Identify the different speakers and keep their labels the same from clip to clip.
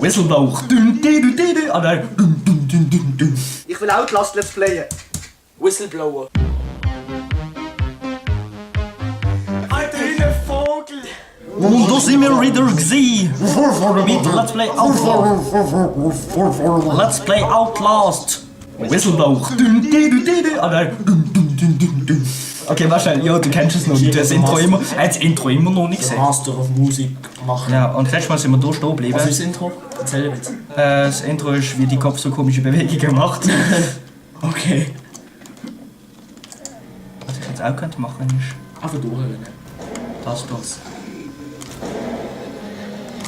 Speaker 1: Whistleblower. Dün, dü, dü, dü, dü. Ah nein. Dün, dün, dün, dün, dün.
Speaker 2: Ich will Outlast Let's Playen. Whistleblower. Alter, wie ein Vogel.
Speaker 1: Und da sind wir wieder gewesen. Mit Let's Play Outlast. Let's Play Outlast. Whistleblower. Dün, dü, dü, dü, dü. Ah nein. Dün, dün, dün, dün, dün. Okay, wahrscheinlich, ja, du kennst es noch nicht. Das Intro immer, das Intro immer noch nicht gesehen.
Speaker 3: Master of Musik machen.
Speaker 1: Ja, und letztes Mal sind wir da stehen geblieben.
Speaker 3: Was ist das Intro? Erzähl bitte.
Speaker 1: Das Intro ist, wie die Kopf so komische Bewegungen macht.
Speaker 3: Okay.
Speaker 1: Was ich jetzt auch könnte machen ist...
Speaker 3: Einfach durchrennen.
Speaker 1: Das hier.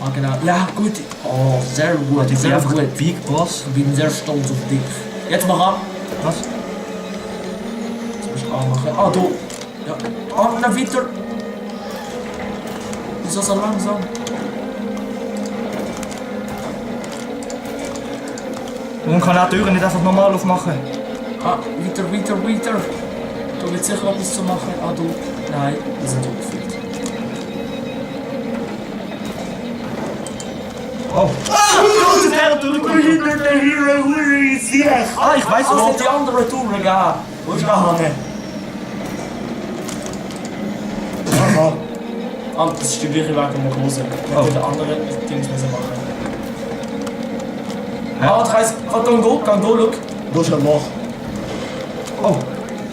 Speaker 3: Ah genau. Ja, gut. Oh, sehr gut.
Speaker 1: Ich bin
Speaker 3: Sehr
Speaker 1: einfach
Speaker 3: gut.
Speaker 1: Big Boss.
Speaker 3: Ich bin sehr stolz auf dich. Jetzt mach an.
Speaker 1: Was?
Speaker 3: Jetzt musst du anmachen. Ah, du. Ja. Ah, dann weiter. Wieso so langsam?
Speaker 1: Warum kann er die Türen nicht einfach normal aufmachen?
Speaker 3: Ah, weiter, weiter, weiter. Du willst sicher etwas zu machen. Ah, du. Nein, wir sind aufgefüllt.
Speaker 1: Oh! Ah, ich weiß
Speaker 3: Was
Speaker 1: was.
Speaker 3: sind die anderen Touren gehen? Wo ist der Hänge? Ah, das ist die gleiche Weg um die Hose. Wir
Speaker 1: Oh.
Speaker 3: müssen andere Dings müssen machen. Ah, das heisst, gang go, schau. Da ist ein Loch.
Speaker 1: Oh!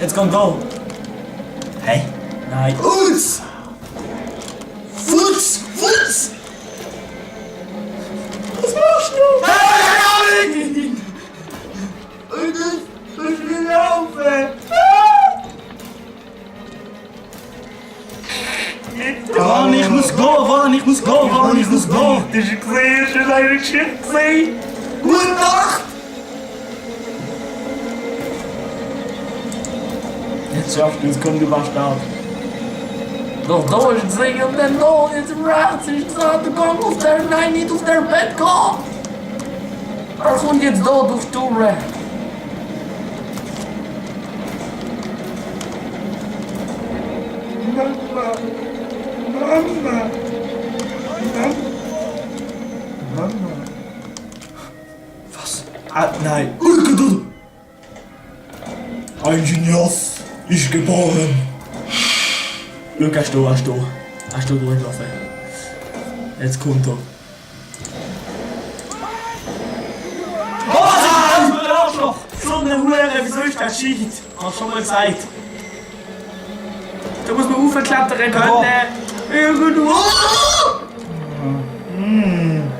Speaker 3: Jetzt gang go.
Speaker 1: Hey!
Speaker 3: Nein. Fuß! Fuß! Fuß! Was machst du? Nein! Ich will laufen!
Speaker 1: Wann ich muss gehen, wann ich muss gehen, wann ich muss gehen!
Speaker 3: Das ist gesehen, das ist eine Geschichte gesehen. Gute Nacht! Jetzt schaffst du es, komm, du warst da. Doch, da ist es singen und dann da, jetzt rechts ist es an der Gang auf der, nein, nicht auf der Bett gehen. Er kommt jetzt da durch die Tür. Mama, Mama, Mama.
Speaker 1: Was? Ah, nein!
Speaker 3: Ein Genius ist geboren. Schau, hast du durchlaufen. Jetzt kommt er.
Speaker 1: Oh, was ist das für ein Arschloch?
Speaker 3: So eine Hure, wieso ist das Shit? Hast schon mal gesagt. Da muss man aufklettern können. Irgendwo.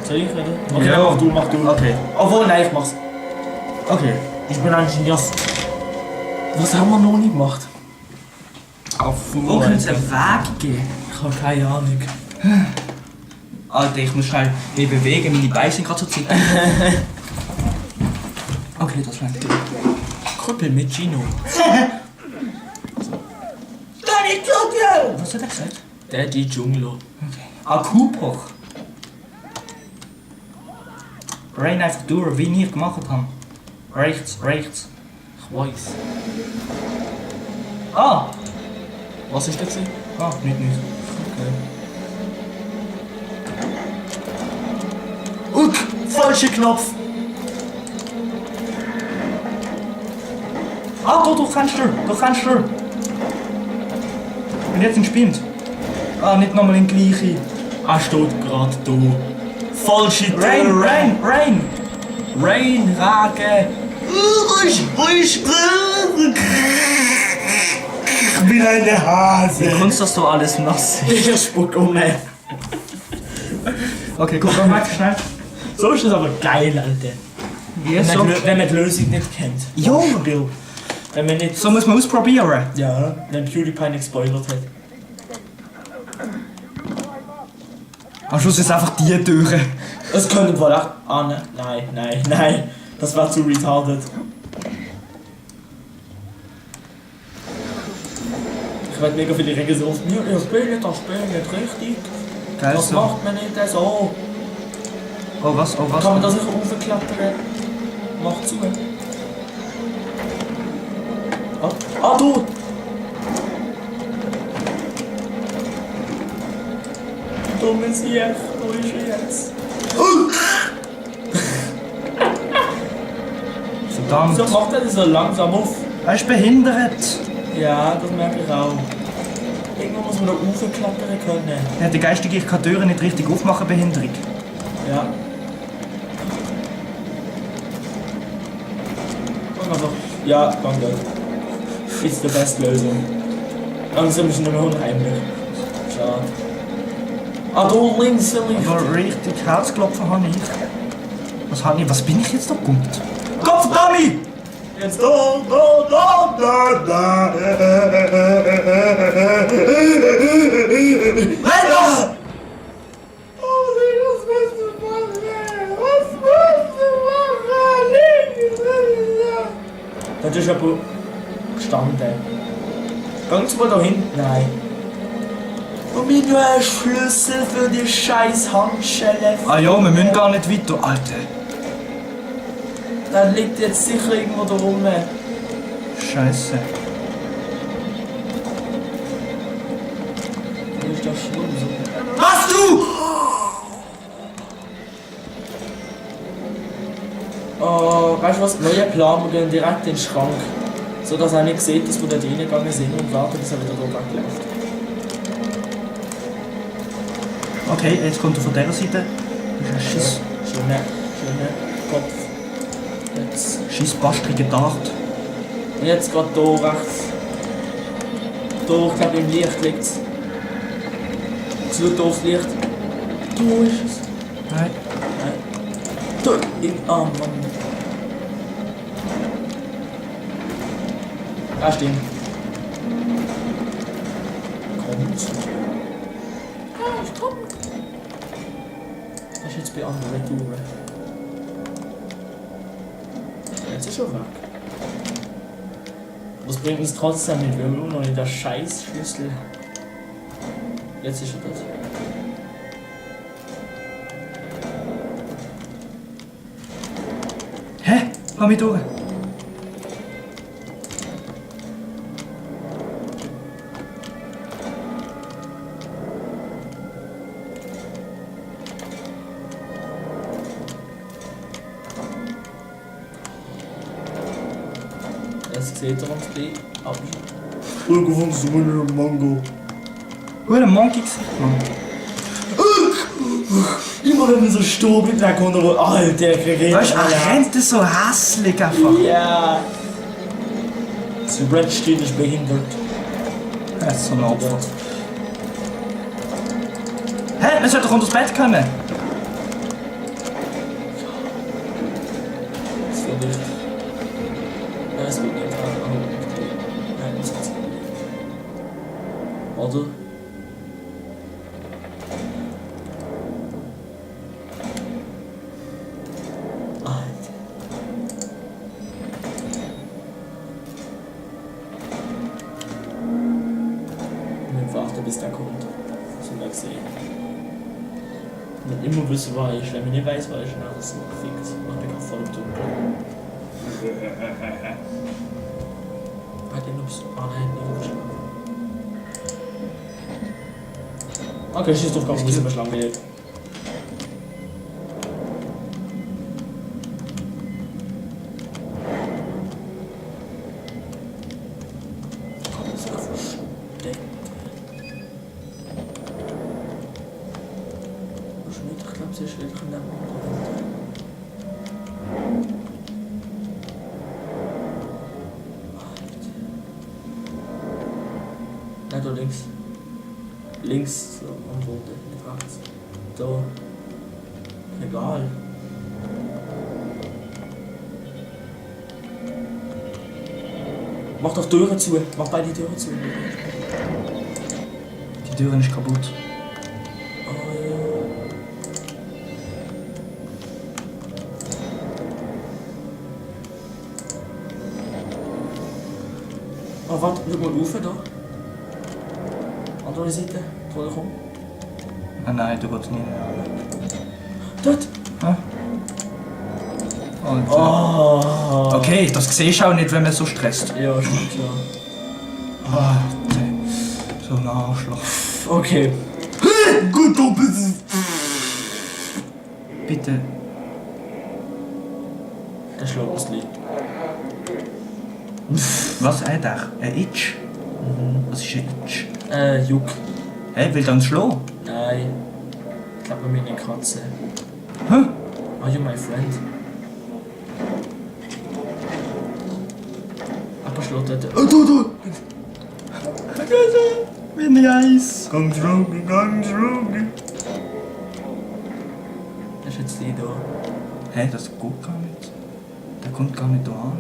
Speaker 3: Soll ich wieder? Okay,
Speaker 1: Ja.
Speaker 3: dann mach du.
Speaker 1: Okay.
Speaker 3: Obwohl, nein, ich mach's.
Speaker 1: Okay.
Speaker 3: Ich bin ein Genius. Was haben wir noch nicht gemacht?
Speaker 1: Auf wo könnte es einen Weg geben?
Speaker 3: Ich habe keine Ahnung.
Speaker 1: Alter, ich muss schnell mich bewegen, meine Beine sind gerade so zittern. Okay, das reicht.
Speaker 3: Krüppel mit Gino.
Speaker 1: Was hat er gesagt?
Speaker 3: Daddy Dschungler.
Speaker 1: Okay. Ah, Cooper. Rain einfach durch, wie ich gemacht habe. Rechts, rechts.
Speaker 3: Ich weiß.
Speaker 1: Ah!
Speaker 3: Was ist das?
Speaker 1: Ah, nicht.
Speaker 3: Okay. Uck! Falscher Knopf!
Speaker 1: Ah, da, durch Fenster! Und jetzt entspinnt. Ah, nicht nochmal in gleiche.
Speaker 3: Er steht gerade da. Falsche Tür!
Speaker 1: Rain!
Speaker 3: Rain, Regen! Ich bin eine Hase!
Speaker 1: Wie kannst das da alles nass sein?
Speaker 3: Ich spuck um mich.
Speaker 1: Okay, guck mal, Max, schnell.
Speaker 3: So ist das aber geil, Alter.
Speaker 1: Wie
Speaker 3: Wenn
Speaker 1: so?
Speaker 3: man, wenn man die Lösung nicht kennt.
Speaker 1: Jo!
Speaker 3: Wenn man nicht...
Speaker 1: So muss man ausprobieren.
Speaker 3: Ja, wenn PewDiePie nicht gespoilert hat.
Speaker 1: Am Schluss ist es einfach die Türe.
Speaker 3: Es könnte wohl auch... Ah, ne? Nein. Das war zu retarded. Ich werde mega viele Regeln so oft... Ja, das Spiel nicht richtig.
Speaker 1: Geil,
Speaker 3: Das
Speaker 1: so.
Speaker 3: macht man nicht so.
Speaker 1: Oh, was?
Speaker 3: Kann man da sicher raufklettern? Mach zu. Ah, du! Dummes Jech, wo ist er jetzt?
Speaker 1: Verdammt.
Speaker 3: Wieso macht er das so langsam auf?
Speaker 1: Er ist behindert.
Speaker 3: Ja, das merke ich auch. Irgendwo muss man da raufklettern können.
Speaker 1: Ja, der Geistige, ich kann Türen nicht richtig aufmachen, Behinderung.
Speaker 3: Ja. Guck einfach. Ja, danke. Ist die beste Lösung. Langsam ist es nicht mehr unheimlich. Schade. Ah, da links will ich.
Speaker 1: Aber richtig Herzklopfen habe ich. Was habe ich? Was bin ich jetzt da gepumpt? Kopfdummy!
Speaker 3: Jetzt da.
Speaker 1: Renn!
Speaker 3: Das ist aber gestanden. Gangst du mal da hin? Nein. Und mir nur ein Schlüssel für die scheiß Handschelle.
Speaker 1: Ah ja, wir müssen gar nicht weiter. Alter.
Speaker 3: Da liegt jetzt sicher irgendwo da rum.
Speaker 1: Scheiße.
Speaker 3: Wo ist der Schlüssel?
Speaker 1: Was du?
Speaker 3: Oh, weißt du was? Neuer Plan, wir gehen direkt in den Schrank. So dass er nicht sieht, dass wir dort reingegangen sind und warten, bis er wieder da wegläuft.
Speaker 1: Okay, jetzt kommt er von dieser Seite. Das ist ein Schiss.
Speaker 3: Schöner Kopf. Jetzt.
Speaker 1: Schissbastrige Dart.
Speaker 3: Und jetzt geht hier rechts. Hier, ich glaube im Licht liegt es. Schau hier aufs Licht. Da ist es.
Speaker 1: Nein.
Speaker 3: Nein. Da, ah Mann. Ah, stimmt. Kommt. Ah, ich komm. Das ist jetzt bei anderen Touren. Jetzt ist er weg. Was bringt uns trotzdem nicht? Wir haben immer noch nicht den scheiß Schlüssel. Jetzt ist er das.
Speaker 1: Hä? Lass mich durch.
Speaker 3: Jetzt seht ihr uns gleich. Aber Folge von Super Mango.
Speaker 1: Ein Monkey-Gesicht, Mann.
Speaker 3: Immer wenn wir so Sturm in der kommt, Alter, der kriegt.
Speaker 1: Weißt du, er rennt so hässlich einfach.
Speaker 3: Ja. Das Red steht ist behindert.
Speaker 1: Er ist so ein Opfer. Hä? Man sollte doch unter das Bett können.
Speaker 3: Das wird nicht. Ja, es wird nicht. Nein, das ist nicht. Warte. Alter. Wir warten, bis der kommt. So wir sehen. Und immer wissen, was ist. Wenn man nicht weiß, was ist, dann ist es so gefickt. Ich bin voll im Dunkeln. Bei den Nubs. Ah nein, nicht aufgeschlagen. Okay, schieß drauf, komm, müssen wir schlagen wieder. Komm, ist ja versteckt. Ich glaube, sie ist wieder in der Mund. Nein, da links. Links so, am Boden, nicht rechts. Da. Egal. Mach doch Türen zu. Mach beide Türen zu.
Speaker 1: Die Tür ist kaputt.
Speaker 3: Oh ja. Oh, warte, schau mal rauf da. Andere Seite, wo ich komme.
Speaker 1: Ah, nein, du gehst nicht.
Speaker 3: Dort!
Speaker 1: Ah. Und,
Speaker 3: Oh!
Speaker 1: okay, das siehst du auch nicht, wenn man so stresst.
Speaker 3: Ja, stimmt, ja.
Speaker 1: Ah, so ein Arschloch.
Speaker 3: Okay.
Speaker 1: Gut, du bist. Bitte.
Speaker 3: Der schlägt das Lied.
Speaker 1: Was hat er? Ein Itch? Was ist ein Itch?
Speaker 3: Juck.
Speaker 1: Hey, will er uns schlagen?
Speaker 3: Nein. Ich glaube, meine Katze.
Speaker 1: Hä?
Speaker 3: Are you my friend? Aber schlägt dort. Oh, du!
Speaker 1: Wie nice.
Speaker 3: Ganz ruhig, ganz ruhig. Das ist jetzt die da.
Speaker 1: Hey, das geht gar nicht. Der kommt gar nicht da an.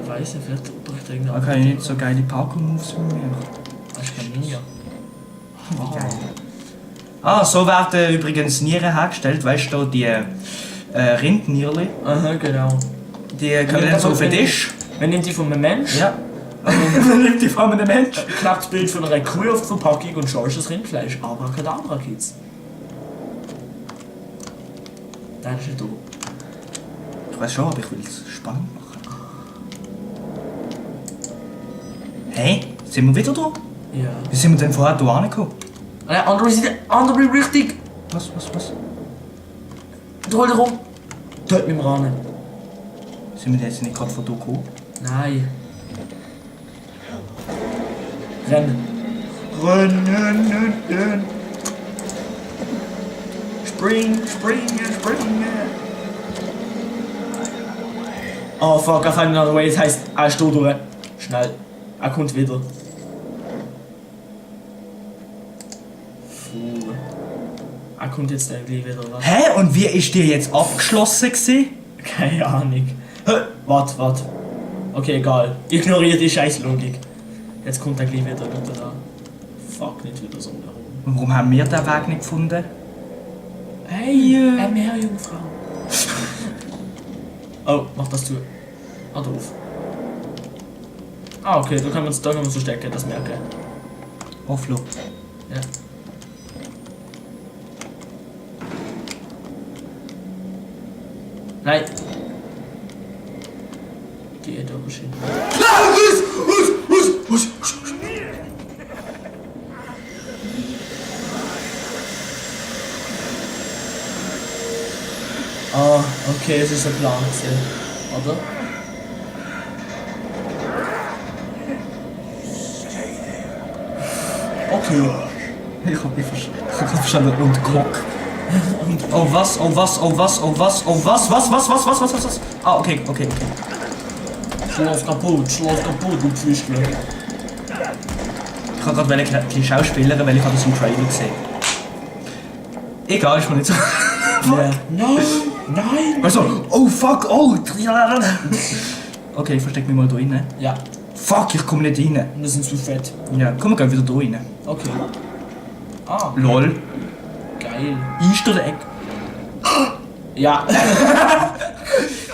Speaker 3: Ich weiss nicht, vielleicht bricht irgendeiner.
Speaker 1: Okay, nicht so geile Parkour-Moves wie mir.
Speaker 3: Das ist kein Ninja.
Speaker 1: Wie geil. Ah, so werden übrigens Nieren hergestellt, weißt du, die Rindnierli.
Speaker 3: Aha, genau.
Speaker 1: Die können dann so auf den Tisch.
Speaker 3: Man nimmt die von einem Menschen.
Speaker 1: Ja. Man nimmt die von einem Mensch.
Speaker 3: Klappt das Bild von einer Kuh auf die Verpackung und schaust das Rindfleisch. Abracadabra, Kids. Nein, das ist nicht du.
Speaker 1: Ich weiß schon, aber ich will es spannend machen. Hey, sind wir wieder da?
Speaker 3: Ja.
Speaker 1: Wie sind wir denn vorher hier angekommen?
Speaker 3: Andere Seite, andere richtig.
Speaker 1: Was?
Speaker 3: Hol dich rum. Dort mit dem Rahmen.
Speaker 1: Sind wir jetzt nicht gerade von hier gekommen?
Speaker 3: Nein. Rennen.
Speaker 1: Rennen.
Speaker 3: Springen. Oh fuck, I found another way. Das heisst, er ist hier durch. Schnell. Er kommt wieder. Puh. Er kommt jetzt gleich wieder, was?
Speaker 1: Hä? Und wie ist die jetzt abgeschlossen gewesen?
Speaker 3: Keine Ahnung. Warte. Okay, egal. Ignoriert die scheiß Logik. Jetzt kommt er gleich wieder runter da. Fuck, nicht wieder so herum.
Speaker 1: Und warum haben wir den Weg nicht gefunden?
Speaker 3: Hey, eine Meerjungfrau. Oh, mach das zu. Ah, doof. Ah, okay, da können wir uns verstecken, das merke ich.
Speaker 1: Offlo.
Speaker 3: Ja. Nein. Die da bestimmt. Ah, okay, es ist ein Plan gewesen, oder? Okay.
Speaker 1: Ich hab verstanden. Und Cock. Oh was? Was? Ah, okay.
Speaker 3: Schlaf kaputt, du Pfischler.
Speaker 1: Ich kann gerade ein bisschen schauspielern, weil ich das im Trailer gesehen. Egal, ist mir nicht so.
Speaker 3: Ja. Nein!
Speaker 1: Also, oh fuck, oh! Okay, ich versteck mich mal da rein.
Speaker 3: Ja,
Speaker 1: Fuck, ich komme nicht rein.
Speaker 3: wir sind zu fett.
Speaker 1: Ja, komm, wir gehen wieder da rein.
Speaker 3: Okay. Ah,
Speaker 1: Lol.
Speaker 3: geil.
Speaker 1: Easter Egg.
Speaker 3: Ja.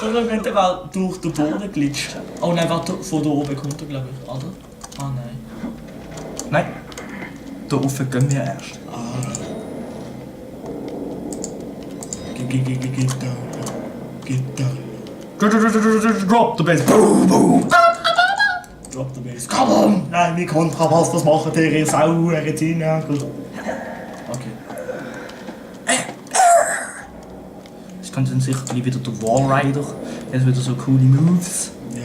Speaker 3: Oder wenn der war durch den Boden glitscht. Oh nein, warte, von da oben kommt er, glaube ich, oder? Ah nein.
Speaker 1: Nein. Da rauf gehen wir erst.
Speaker 3: Geht da.
Speaker 1: Drop the bass. Boom, boom.
Speaker 3: Drop the bass. Come on! Nein, wie Kontrabass, das machen die ihr sauren Zinnägel. Okay.
Speaker 1: Es kommt dann sicher gleich wieder der Wallrider. Er hat wieder so coole Moves.
Speaker 3: Ja.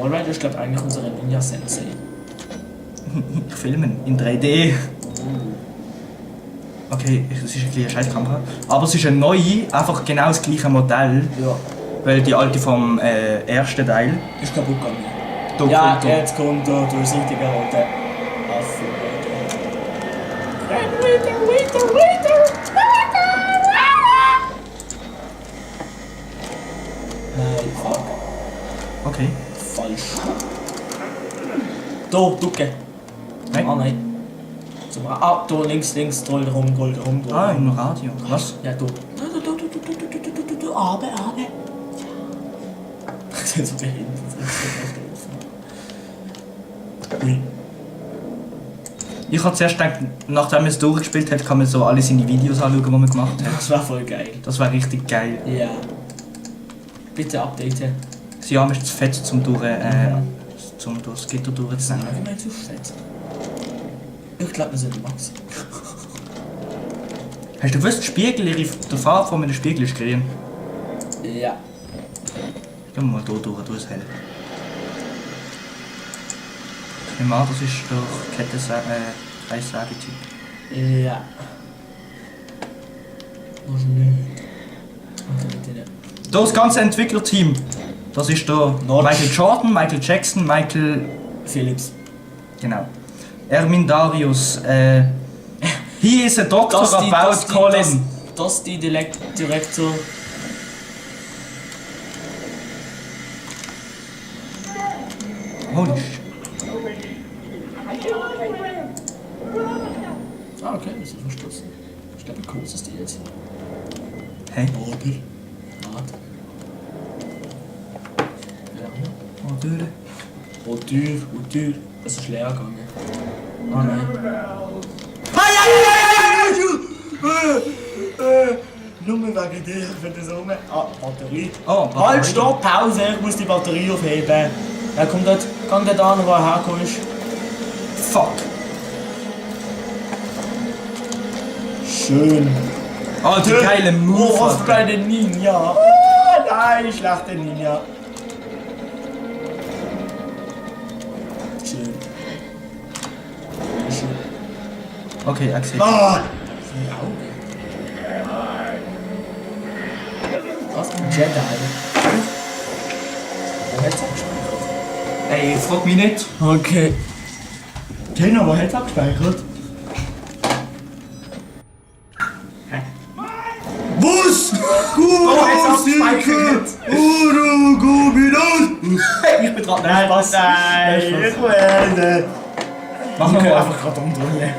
Speaker 3: Wallrider ist, glaube ich, eigentlich unser Ninja-Sensei.
Speaker 1: Ich filme ihn in 3D. Okay, es ist ein bisschen eine Scheißkamera. Aber es ist eine neue, einfach genau das gleiche Modell.
Speaker 3: Ja.
Speaker 1: Weil die alte vom ersten Teil.
Speaker 3: Ist kaputt gegangen.
Speaker 1: Da
Speaker 3: Ja,
Speaker 1: kommt da.
Speaker 3: jetzt kommt da durchsichtiger roter Affe. Nein, fuck.
Speaker 1: Okay.
Speaker 3: Falsch. Da, ducke.
Speaker 1: Nein.
Speaker 3: Ah, nein. Da links, roll rum.
Speaker 1: Ah, im Radio. Was?
Speaker 3: Ja, da. Aber. Das ist so behindert. Ui.
Speaker 1: Ich habe zuerst gedacht, nachdem er es durchgespielt hat, kann man so alle seine Videos anschauen, die man gemacht hat.
Speaker 3: Das war voll geil.
Speaker 1: Das war richtig geil.
Speaker 3: Ja. Bitte updaten.
Speaker 1: Sie haben ist zu fett, zum durch das Gitter durchzunehmen.
Speaker 3: Ich meine, zu fett. Ich glaube, wir sind Max.
Speaker 1: Hast du gewusst, der Farbe von einem Spiegel ist grün?
Speaker 3: Ja.
Speaker 1: Gehen wir mal hier durch, du es hell. Ich nehme an, das ist der Kreissäge-Typ.
Speaker 3: Ja. Noch nicht. Okay, bitte.
Speaker 1: Das ganze Entwicklerteam. Das ist der Michael Jordan, Michael Jackson, Michael
Speaker 3: Philips.
Speaker 1: Genau. Ermin Darius. He is a doctor about Colin.
Speaker 3: Das die Direktor.
Speaker 1: Holy shit.
Speaker 3: Ah, okay, das ist verstoßen. Ich glaube, kurz ist die jetzt.
Speaker 1: Hey.
Speaker 3: Warte.
Speaker 1: Oh, Döde.
Speaker 3: Oh, Tür. Es ist leer gegangen. Oh nein. Nur wegen dir, für das rum. Ah, Batterie.
Speaker 1: Oh,
Speaker 3: Halt, stopp, Pause, ich muss die Batterie aufheben. Er kommt dort, gang dort an, wo er herkommt.
Speaker 1: Fuck.
Speaker 3: Schön.
Speaker 1: Oh, die geile Move.
Speaker 3: Oh, was für
Speaker 1: Alter.
Speaker 3: ein Ninja. Ah, nein, schlechter Ninja. Schön. Schön.
Speaker 1: Okay, er sieht.
Speaker 3: Ah! Seine Augen. Was? Ein Jedi. Wo hat's abgespeichert?
Speaker 1: Ey, frag mich nicht.
Speaker 3: Okay. Tina, wo hat's abgespeichert? Was?
Speaker 1: Oh, hat's abgespeichert.
Speaker 3: Uru, Gubinos!
Speaker 1: Ich bin dran.
Speaker 3: Nein, was? Nein, ich will.
Speaker 1: Machen wir einfach.
Speaker 3: gerade umdrehen.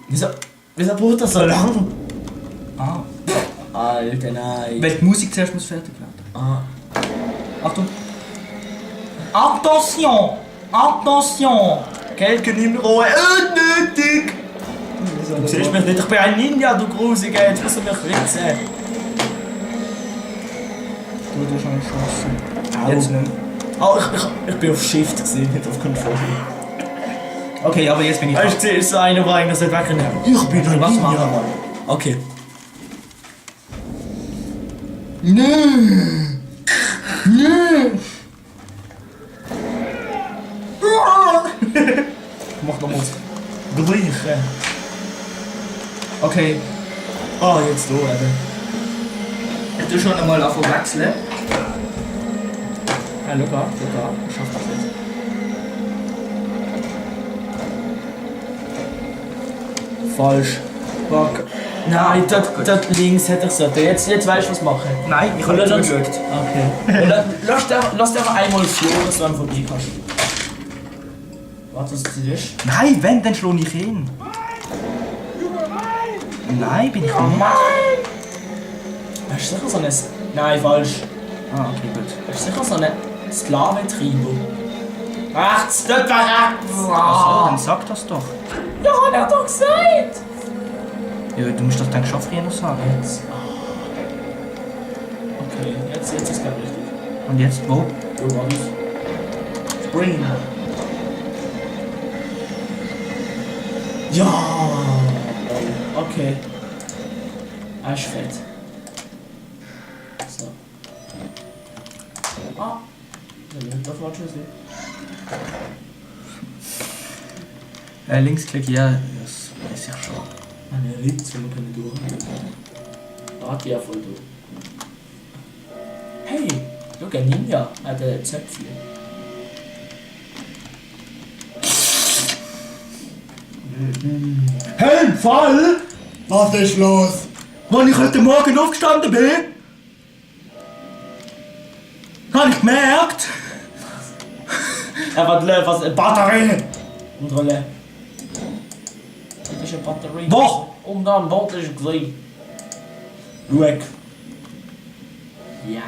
Speaker 3: Okay. Wieso braucht das so lang?
Speaker 1: Ah.
Speaker 3: Alter, nein.
Speaker 1: Weil die Musik zuerst muss fertig werden.
Speaker 3: Ah.
Speaker 1: Achtung. Attention! Attention!
Speaker 3: Kelke Numero unnötig! Du siehst mich nicht, ich bin ein Ninja, du Grusige, jetzt musst du mich wichsen.
Speaker 1: Du hast eine Chance.
Speaker 3: Au.
Speaker 1: Jetzt nicht.
Speaker 3: Oh, ich bin auf Shift gesehen, nicht auf Control.
Speaker 1: Okay, aber jetzt bin ich
Speaker 3: Weißt du, ist so einer, der eigentlich nicht wegrennen. Ich bin ein
Speaker 1: Was
Speaker 3: Ninja.
Speaker 1: machen wir?
Speaker 3: Okay.
Speaker 1: Mach nochmal.
Speaker 3: Gleiche.
Speaker 1: Okay,
Speaker 3: Ah, jetzt du eben.
Speaker 1: ich tu schon einmal auf wechseln.
Speaker 3: Ah, schau an. Ich schaff das jetzt. Falsch. Fuck. Nein, dort links hätte ich sollte. Jetzt weißt du, was machen.
Speaker 1: Nein, ich habe nicht
Speaker 3: Lass-
Speaker 1: zugeschaut.
Speaker 3: Okay. Lass dir einmal vor, dass du einfach vorbei kannst. Warte, was das ist?
Speaker 1: Nein, wenn, dann schlage ich ihn. Nein, bin ich nicht.
Speaker 3: Hast du sicher so ein... Nein, falsch.
Speaker 1: Ah, okay, gut.
Speaker 3: Hast du sicher so einen Sklaventreiber? Rechts, dort war rechts!
Speaker 1: Achso, dann sag das doch.
Speaker 3: Ja, hat er doch gesagt!
Speaker 1: Ja, du musst das dann schon früher noch sagen.
Speaker 3: Jetzt. Okay, jetzt ist es glaube ich richtig.
Speaker 1: Und jetzt wo?
Speaker 3: Wo war das? Spring! Ja! Okay. Er ist fett. So. Ah! Das war schon sehen.
Speaker 1: Linksklick, ja, das weiß ich schon.
Speaker 3: Meine Ritz, wenn wir können durch. Da hat die ja voll durch. Hey! Schau, ein Ninja hat ein Zöpfchen.
Speaker 1: Hey, Fall!
Speaker 3: Was ist los?
Speaker 1: Als ich heute Morgen aufgestanden bin, habe ich gemerkt,
Speaker 3: Was? Eine Batterie! Kontrolle. Das ist eine Batterie.
Speaker 1: Wo?
Speaker 3: Und am Boot ist gesehen. Schau. Ja.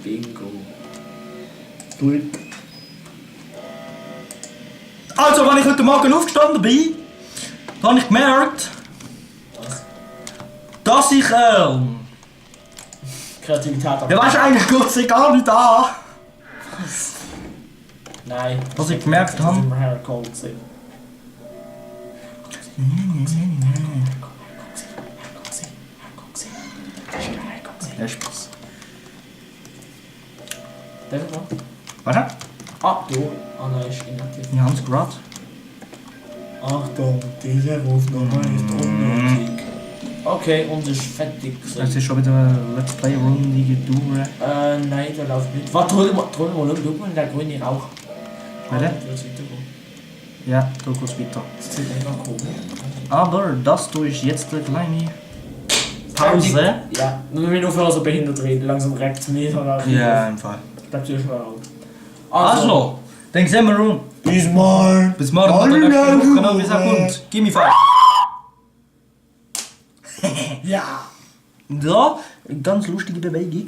Speaker 3: Bingo. Gut.
Speaker 1: also als ich heute Morgen aufgestanden bin, habe ich gemerkt, dass ich,
Speaker 3: Kreativität am
Speaker 1: ja weißt du, eigentlich geht es gar nicht an.
Speaker 3: Nein.
Speaker 1: Was ich gemerkt habe.
Speaker 3: Das ist im Hair Cold gesehen.
Speaker 1: Ja, Spaß.
Speaker 3: Darf ich mal?
Speaker 1: Warte.
Speaker 3: Ah, du. Ah, nein, ist inaktiv.
Speaker 1: Wir haben es gerade.
Speaker 3: Achtung, diese Rufnummer ist unnötig. Okay, und es ist fertig.
Speaker 1: Es ist schon wieder eine Let's Play Runde durch.
Speaker 3: Nein, der läuft nicht. Warte, hol mal, schau mal in der grüne Rauch.
Speaker 1: Warte.
Speaker 3: Du willst weitergehen.
Speaker 1: Ja, da geht es weiter.
Speaker 3: Das sieht einfach komisch.
Speaker 1: Aber das hier ist jetzt eine kleine Pause.
Speaker 3: Ja, wir müssen aufhören, so behindert reden. Langsam regt es mich.
Speaker 1: Ja, im Fall.
Speaker 3: Ich glaube, du bist mal alt.
Speaker 1: Also, dann sehen wir uns.
Speaker 3: Bis morgen.
Speaker 1: Bis morgen oder nächste Woche, genau wie es auch kommt. Gimme 5.
Speaker 3: Ja.
Speaker 1: Da, ganz lustige Bewegung.